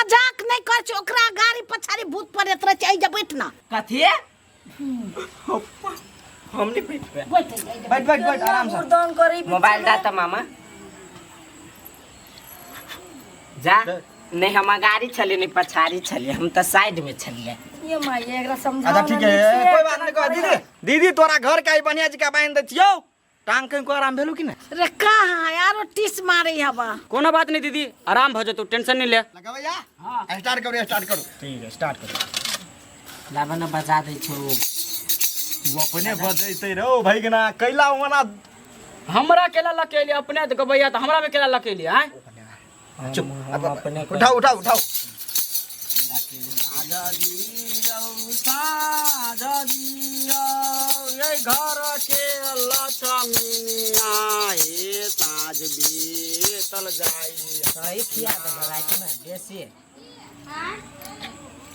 मजाक नहीं कर छी, ओकरा गाड़ी पछाड़ी भूत पड़ैत रहे छै। एहि जे बैठ ना। कथी? हम नहीं बैठबै। बैठ, एहि जे। बैठ बैठ बैठ, आराम से। मुर्दान करी। मोबाइल दा त मामा जा। नहीं हम गाड़ी छलिए, नहीं पछाड़ी छलिए, हम तो साइड में छलिए। ये माय, एकरा समझाओ। अच्छा ठीक है, कोई बात नहीं। कह दीदी, दीदी तोरा घर के आई बढ़िया जी का बांध दै छियौ। टांग के को आराम भेलू कि नहीं? रे कहाँ यारो, टीस मारे हवा। कोनो बात नहीं दीदी, आराम भ जेतौ, टेंशन नहीं ले। लगबैया, स्टार्ट करू, स्टार्ट करू। ठीक है, स्टार्ट करू। लाबा न, बजा दै छौ। वो अपने बजैते रहो भैगना कैला ओना। हमरा केला लकेली अपने तऽ गबैया, तऽ हमरा में केला लकेली आय? चुप। हम अपने। उठाओ उठाओ उठाओ। घर के लक्ष्मीनिया हे, साँझ बीतल जाई। सही खिया देलौ राति में बेसी।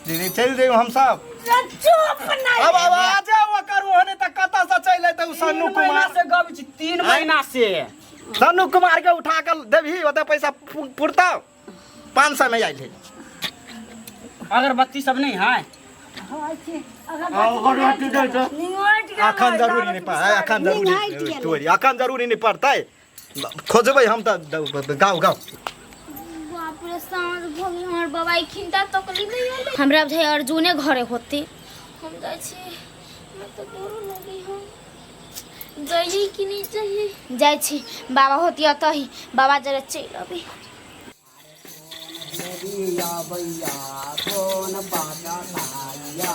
दीदी, चलि जइयो हम सब। चुप नहीं। अब अब आ जाओ, ओकर ओहने त कतऽ से चलि अयतै उ सन्नू 3 महीना कुमार? से गबै छी, 3 महीना से। सन्नू कुमार के उठा के देबही, ओते पैसा पुरतौ? 500 में आयल है। अगरबत्ती सब नहीं है? अखन जरूरी नहीं पड़ै, अखन जरूरी निहाइट। तोरी अखन जरूरी नहीं पड़तै, खोजबै हम तऽ। गाँव गाँव। बाप रे, साँझ भऽ गेल, हमर बाबा खिन्ता तकली नहि होलै। हमरा बुझाइ अर्जुने घरे होते। हम जाइ छी, हमरा तऽ डरो लगै हम। जाइए कि नहि जाइए? जाइ छी, बाबा होती अतही, बाबा जरा चलि अबै। देवी कौन बाजा ताइया,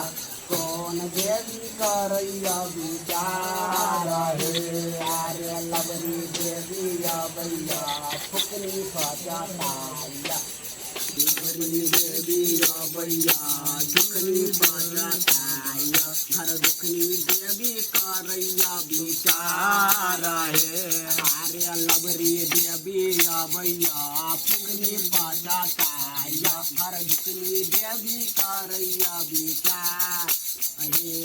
कौन देवी करैया विचार हे, अरे लवरी देवी अबैया, फुकनी बाजा ताइया। लवरी देवी अबैया, दुखनी बाजा ताइया, घर दुखनी देवी करैया विचार हे, अरे लवरी देवी अबैया, फुकनी बाजा ताइया, घर दुखनी देवी करैया विचार हे।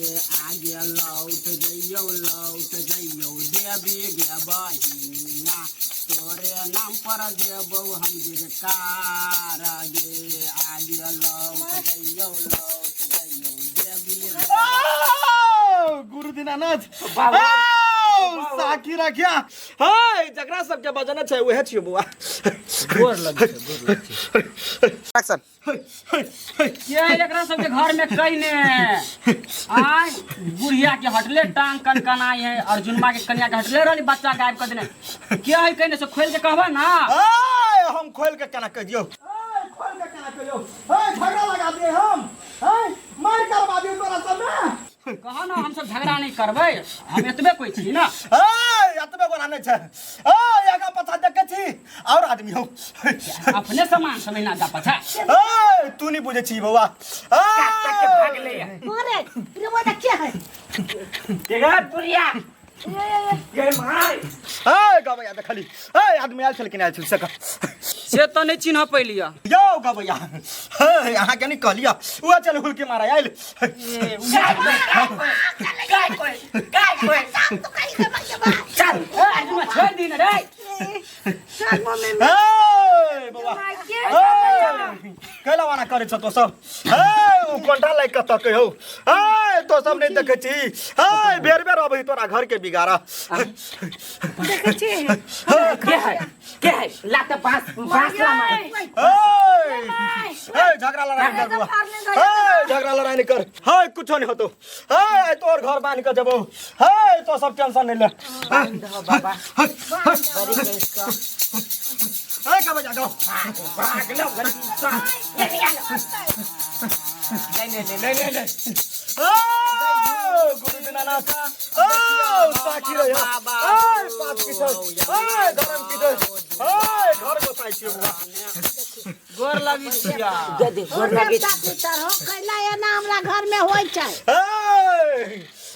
आगे लौट जइयौ, लौट जइयौ देवी गे बहिनिया, तोरे नाम पर देबौ हम गिरकार गे। आगे लौट जइयौ, लौट जइयौ देवी गे। गुरु दीनानाथ साखी रखिया हे, जकरा सबके बजना छै उहे छियो बौआ। गोर लगै छै, गोर लगै छै। एक्शन। के एकरा सबके घर में कहिने आय? बुढ़िया के हटले टांग कनकनाई है, अर्जुनमा के कन्या के हटले रहली बच्चा गायब कर देने। के है कहिने से खोल के कहबा ना। ए, हम खोल के केना कह दियौ? ए, खोल के केना कहियौ? ए, झगड़ा लगा दिए हम, ए, मार करवा दियौ तोरा सब में। कहो ना, हम सब झगड़ा नहीं करबै, हम एतबे कोई छी ना। ए, एतबे गोरा नहि छै। ए, आगा पाछा देखै छी और आदमी हौ? अपने सामान समझना जा पछा। ए, तू नहीं बुझै छी बौआ। ए, भागले। अरे रे, वो क्या है? के बुढ़िया गे माय? ए गबैया, देखली? ए, आदमी आयल छल कि नहि आयल छल से कह। से तो नहीं चिन्ह पैलिया। यौ गबैया, हे, अहाँके नहि कहलियै, उहे चल हुलकी मारा आयल। काय कोई, काय कोई? चल अर्जुनमा, छोड़ दी ना रे। ए बौआ, ए, कैला वाना करै छ तो सब? हे, उ कोन्टा लाइक कऽ तकै हौ? हे, तो सब नहि देखै छी? हे, बेर बेर अबै तोरा घर के बिगाड़ा। देखै छी। के है, के है? लात बांस बांस ला मार। ए, ए, झगड़ा लड़ाई नहीं कर बौआ। ए, झगड़ा लड़ाई नहीं कर। हे, कुछो नहीं होतो। हे, आइ तोर घर बांध के जेबौ। हे, तो सब टेंशन नहीं ले। बाबा बड़ी केस का। ए कब जा गाओ। भागलो नहीं नहीं नहीं नहीं नहीं। ओ गुरु दीनानाथ, ओ साखी रह्यो। ए, पाप की जय, ए, धर्म की जय। ए, घर गोसाइ छियै बौआ। गोर लगी छिया। दे दे, गोर लगी। पितर हो, कैला एना हमरा घर में होइ छै? ए,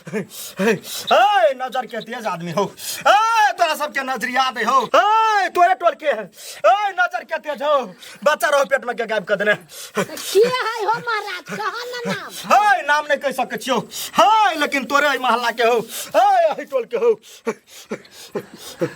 ए नजर के तेज आदमी हो। ए तोरा सबके नजरिया दे हो। ए तोरे टोल के है। ए नजर के तेज हो, बच्चा रहो पेट में के गायब कर देने। के है हो महाराज, कहा ना नाम? हे नाम नहीं कह सकै छियौ हे, लेकिन तोरे एहि मोहल्ला के हो, हे एहि टोल के हो।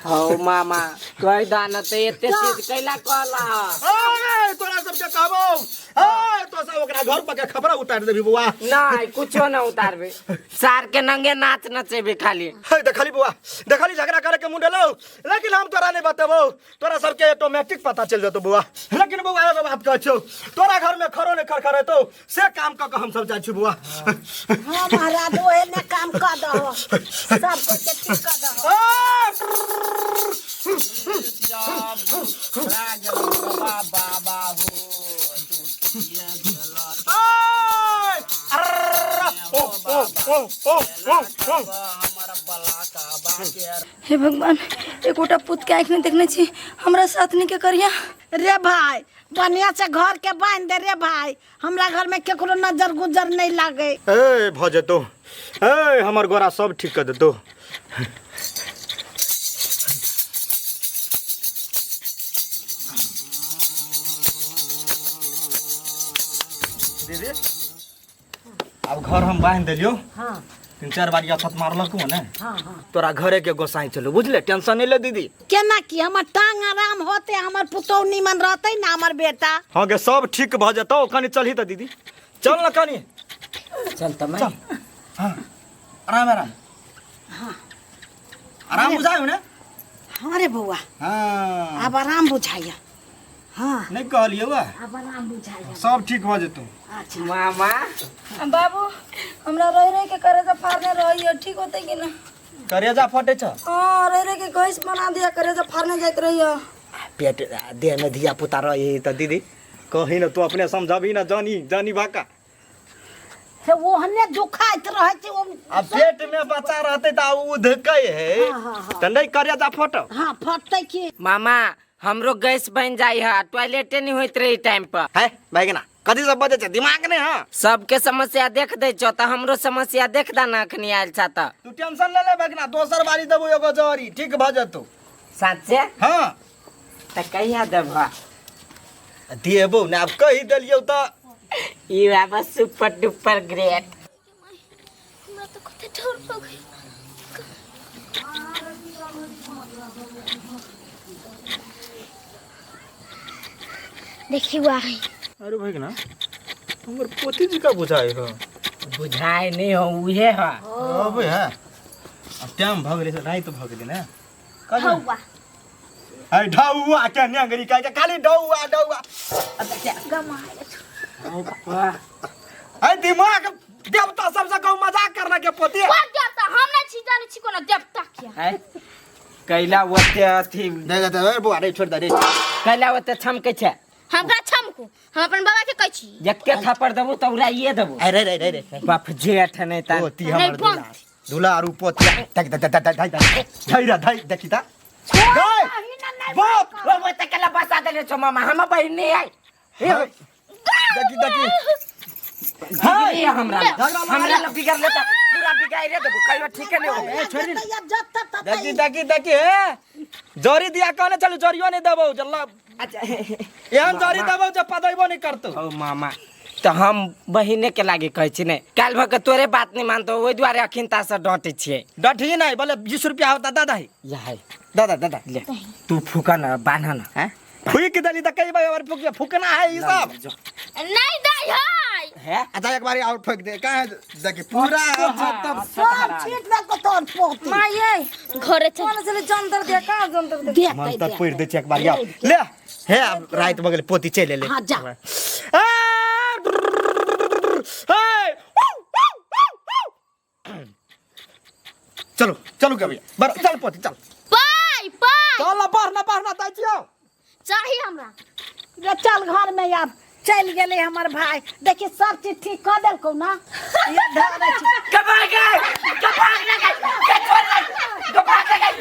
हौ मामा कहि दा न तऽ एते चीज कैला कहला? ए तोरा सबके कहबौ, ए तो सब ओकरा घर पर के खबरा उतार देबी बौआ। नहीं कुछो न उतारबे, सार के नंगे नाच नचेबे खाली। हे देखली बौआ, देखली झगड़ा करे के मुंडे लो, लेकिन हम तोरा नहीं बतेबौ, तोरा सबके ऑटोमेटिक पता चल जेतौ बौआ। लेकिन बौआ एगो बात कहै छियौ, तोरा घर में खरो ने खरखरेतौ से काम कऽ के हम सब जाइ छी बौआ। हाँ महाराज, ओहे ने काम कऽ दहो, सब कुछ के ठीक कऽ दहो। हे भगवान, एकोटा पुत के आँखि नहीं देखने छी, हमरा साथ नहीं के करिया। रे भाई बढ़िया से घर के बांध दे रे भाई, हमरा घर में केकरो नजर गुजर नहीं लागे। ए भ जेतौ, ए हमर गोरा सब ठीक कर देतौ। दीदी अब घर हम बांध देलियो। हाँ तीन चार बार अछत मारलक ने। हाँ हाँ तोरा घरे के गोसाई चलू, बुझले? टेंशन नहीं ले दीदी। केना की हमर टांग आराम होते, हमर पुतोह निमन रहते ना हमर बेटा। हाँ गे सब ठीक भ जेतौ, कनी चलही त दीदी, चल न कनी। चल त मैं। हाँ आराम आराम। हाँ आराम बुझायो ने? हाँ रे बौआ। हाँ अब आराम बुझाइया। हाँ नहीं कहलियो बा, अब आराम बुझाइया, सब ठीक भ जेतौ। अच्छा मामा बाबू हमरा रह रह के करेजा फाड़ने रही, ठीक होते कि ना? करेजा फटे छ? हाँ रह रह के गैस बना दिया, करेजा फाड़ने जाइत रही। पेट देह में धिया पुता रही त दीदी कही न तू अपने समझबी न, जानी जानी भाका। हे ओहने दुखाइत रहै छै ओ। अब पेट में बच्चा रहते त उ धकै है। हाँ, हाँ, हाँ। त नहीं करेजा फटो। हाँ फटतै की मामा? हमरो गैस बन जाई है, टॉयलेटे नहीं होइत रही टाइम पर। है बैगना कथी सब बजे छै, दिमाग नहीं। हाँ सबके समस्या देख दै छौ तऽ हमरो समस्या देख दा ना, अखनी आयल छा तऽ। तू टेंशन ले ले बैगना, दोसर बारी देबो एगो जरी, ठीक भ जेतौ। साचे? हाँ तऽ कहिया देबह? देबो ने, अब कहि देलियौ त। ई बाबा सुपर डुपर ग्रेट। हमरा तऽ कते डर लगै। देखियो आहे। अरे भगना हमर पोती जी का बुझाइ हो? बुझाइ नहीं हो, उहे है। अबे है, अब टाइम भ गेलै, राति भ गेलै ने। हौवा अरे ढौआ के नेंगरी के खाली ढौआ ढौआ। अरे दिमाग देवता सबसे कहूँ मजाक करना के पोती। कोन देवता? हम नहीं छी जानै छी कोनो देवता के। है कैला ओते अथी दे दे दे बुआ रे, छोड़ दे रे। कैला ओते छमकै छै? हमरा छमकू, हम अपन बाबा के कहै छी। जक्के थप्पड़ देबू तऽ उड़ाइए देबू। अरे रे रे रे बाप जेठ नहीं ता। पोती नहीं, हमर बंद। दुला दुलारू पोती। देख देख देख देख देख धै रे धै, देखी ता गई बाप। ओ ओते कैला बसा देले छौ मामा, हम बहिन नहीं आई। देखी देखी बिगड़ी हमरा हमरा लग बिगड़ ले तऽ पूरा बिगाड़े देबू, कहियो ठीक नहीं होबे। देखी देखी देखी हे जरी दिया कहने चलू, जरियो नहीं देबौ जल्ला। अच्छा एहन जरी देबौ जे पदैबो नहीं करतौ। ओ मामा तऽ हम बहिने के लागे कहै छी ने, काल्हि भऽ के तोरे बात नहीं मानतौ, ओहि दुआरे अखिनता से डांटै छियै। डठी नहीं बोले 20 रुपया होता दादा ही। या है दादा दादा ले तू फूका ना बान्ह ना। हैं फूक देली त कई बार फूक फूकना है ई सब। नहीं दै है। है अच्छा एक बार और फूक दे, काहे देखी पूरा तब सब छीट देलको तोर पोती। माये घरे चल। कोन चले जंतर दिया, कहाँ जंतर दिया? देख मन त पढ़ दे एक बार या ले हे, अब रात में गेल पोती चल ले। हाँ जा। चलो चलो के भैया बर चल पोती चल। पाई पाई चल पढ़ना पढ़ना ताई छियो चाही हमरा। रे चल घर में आब, चल गेलै हमर भाई। देखी सब चीज ठीक कऽ देलकौ ना? ये धरै छी। कपार गए कपार गए कपार गए कपार गए।